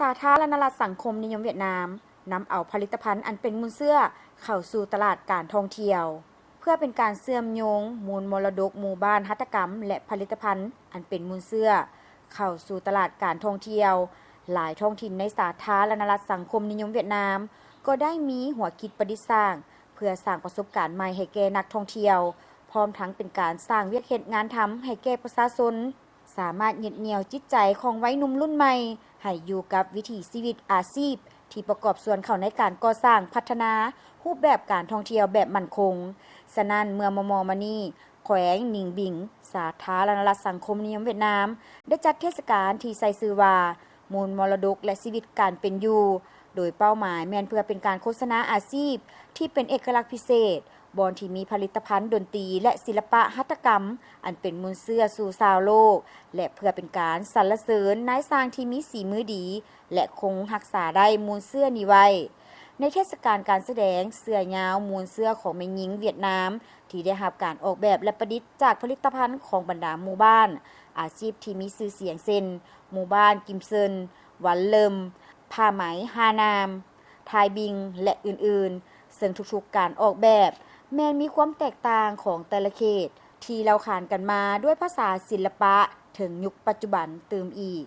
ສາທາລະນະລັດສັງຄົມນິຍົມຫວຽດນາມ ນຳເອົາຜະລິດຕະພັນອັນເປັນມູນເຊື້ອເຂົ້າສູ່ຕະຫຼາດການທ່ອງທ່ຽວ ເພື່ອເປັນການເຊື່ອມໂຍງມູນມໍລະດົກໝູ່ບ້ານຫັດຖະກຳ ແລະ ຜະລິດຕະພັນອັນເປັນມູນເຊື້ອເຂົ້າສູ່ຕະຫຼາດການທ່ອງທ່ຽວ. ຫຼາຍທ້ອງຖິ່ນໃນສາທາລະນະລັດສັງຄົມນິຍົມຫວຽດນາມ ກໍໄດ້ມີຫົວຄິດປະດິດສ້າງ ເພື່ອສ້າງປະສົບການໃໝ່ໃຫ້ແກ່ນັກທ່ອງທ່ຽວ, ພ້ອມທັງເປັນການສ້າງວຽກເຮັດງານທຳໃຫ້ແກ່ປະຊາຊົນ. ສາມາດຍຶດໜ່ຽວຈິດໃຈຂອງໄວໜຸ່ມລຸ້ນໃໝ່ໃຫ້ຢູ່ກັບວິຖີຊີວິດອາຊີບ ທີ່ປະກອບສ່ວນເຂົ້າໃນການກໍ່ສ້າງພັດທະນາຮູບແບບການທ່ອງທ່ຽວແບບໝັ້ນຄົງ. ສະນັ້ນ ເມື່ອມໍ່ໆມານີ້ ແຂວງໜິງບິງ ສາທາລະນະລັດສັງຄົມນິຍົມຫວຽດນາມ ໄດ້ຈັດເທດສະການທີ່ໃສ່ຊື່ວ່າ ມູນມໍລະດົກ ແລະ ຊີວິດການເປັນຢູ່ ໂດຍເປົ້າໝາຍແມ່ນເພື່ອເປັນການໂຄສະນາອາຊີບທີ່ເປັນເອກະລັກພິເສດ, ບ່ອນທີ່ມີຜະລິດຕະພັນດົນຕີ ແລະ ສິລະປະຫັດຖະກຳ ອັນເປັນມູນເຊື້ອສູ່ຊາວໂລກ ແລະ ເພື່ອເປັນການສັນລະເສີນນາຍຊ່າງທີ່ມີສີມືດີ ແລະ ຄົງຮັກສາໄດ້ມູນເຊື້ອນີ້ໄວ້. ໃນເທດສະການການສະແດງເສື້ອຍາວມູນເຊື້ອຂອງແມ່ຍິງຫວຽດນາມ ທີ່ໄດ້ຮັບການອອກແບບ ແລະ ປະດິດຈາກຜະລິດຕະພັນຂອງບັນດາໝູ່ບ້ານອາຊີບທີ່ມີຊື່ສຽງເຊັ່ນ ໝູ່ບ້ານກິມເຊິນ, ວັນເລີມ, ຜ້າໄໝຮ່ານາມ, ທາຍບິງ ແລະ ອື່ນໆ, ເຊິ່ງທຸກໆການອອກແບບແມ່ນມີຄວາມແຕກຕ່າງຂອງແຕ່ລະເຂດ ທີ່ເລົ່າຂານກັນມາດ້ວຍພາສາສິລະປະເຖິງຍຸກປັດຈຸບັນຕື່ມອີກ.